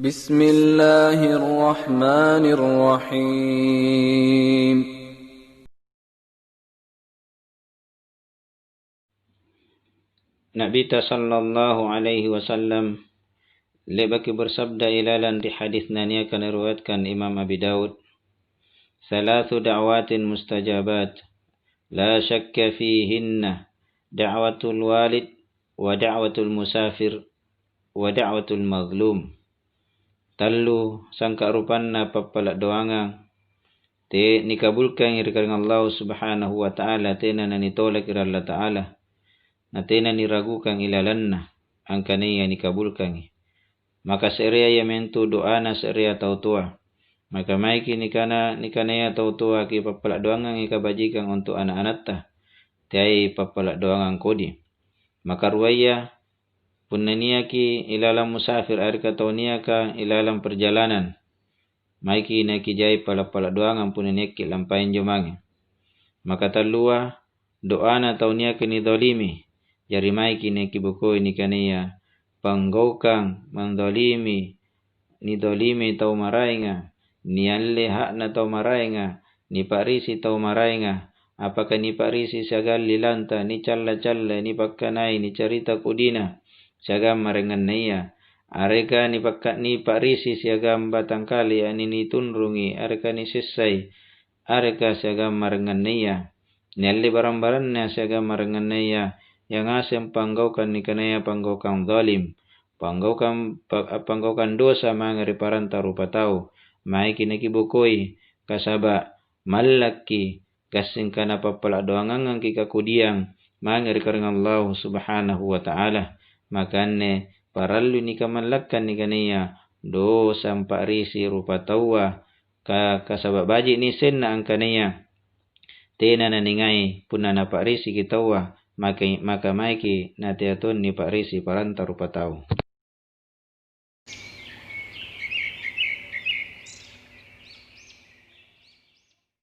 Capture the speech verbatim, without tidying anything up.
Bismillahirrahmanirrahim. Nabita sallallahu alaihi wasallam le'baki bersabda ilalang ri hadis naniaka nariwayatkan Imam Abi Daud, "Thalathu da'watin mustajabat, la syakka fihinna, da'watul walid, wa da'watul musafir, wa da'watul mazlum." Tallu sangka' rupanna pappala' doangang, te nikabulkangi ri karaeng Allahu Subhanahu wa Ta'ala, tena nanitolaki ri Allata'ala, na tena niragukang ilalanna angkanaya nikabulkangi. Maka se'rea iamintu doana se'rea tau toa. Maka maeki nikana-, nikanaya tau toa kipappala' doangangi kabajikang untu' ana'-anatta, teai pappala' doangang kodi. Maka ruaya, punna niaki ilalang musafir, areka tau niaka ilalang perjalanan, maeki nakijai pala'-pala' doangang punna niakki lampai anjo mange. Maka tallua, doana tau niaka nidolimi, jari maeki nakibokoi nikanaya panggaukang mandolimi, nidolimi tau maraenga, nialle ha'na tau maraenga, nipa'risi tau maraenga, apaka nipa'risi siagang lilanta, nicalla-calla, nipakkanai, nicarita kodina siagang maraengannaya, areka nipakka-, nipa'risi siagang batangkali, ani nitunrungi, areka nisessai, areka siagang maraengannaya, nialle barang-baranna siagang maraengannaya, ia ngaseng panggaukang nikanaya panggaukang zalim, panggaukang, pa-, panggaukang dosa mange ri paranta rupatau, maeki nakibokoi, kasaba' mallakki, gassingka napappala' doangangangki kakodiang mange ri karaeng Allahu Subhanahu wa Ta'ala. Maka anne parallui nikamallakkang nikanaya dosa ampa'risi rupataua, ka-, kasaba' baji' nisenna angkanaya tena naningai punna napa'risiki taua, maka, maka maeki natea tong nipa'risi paranta rupatau.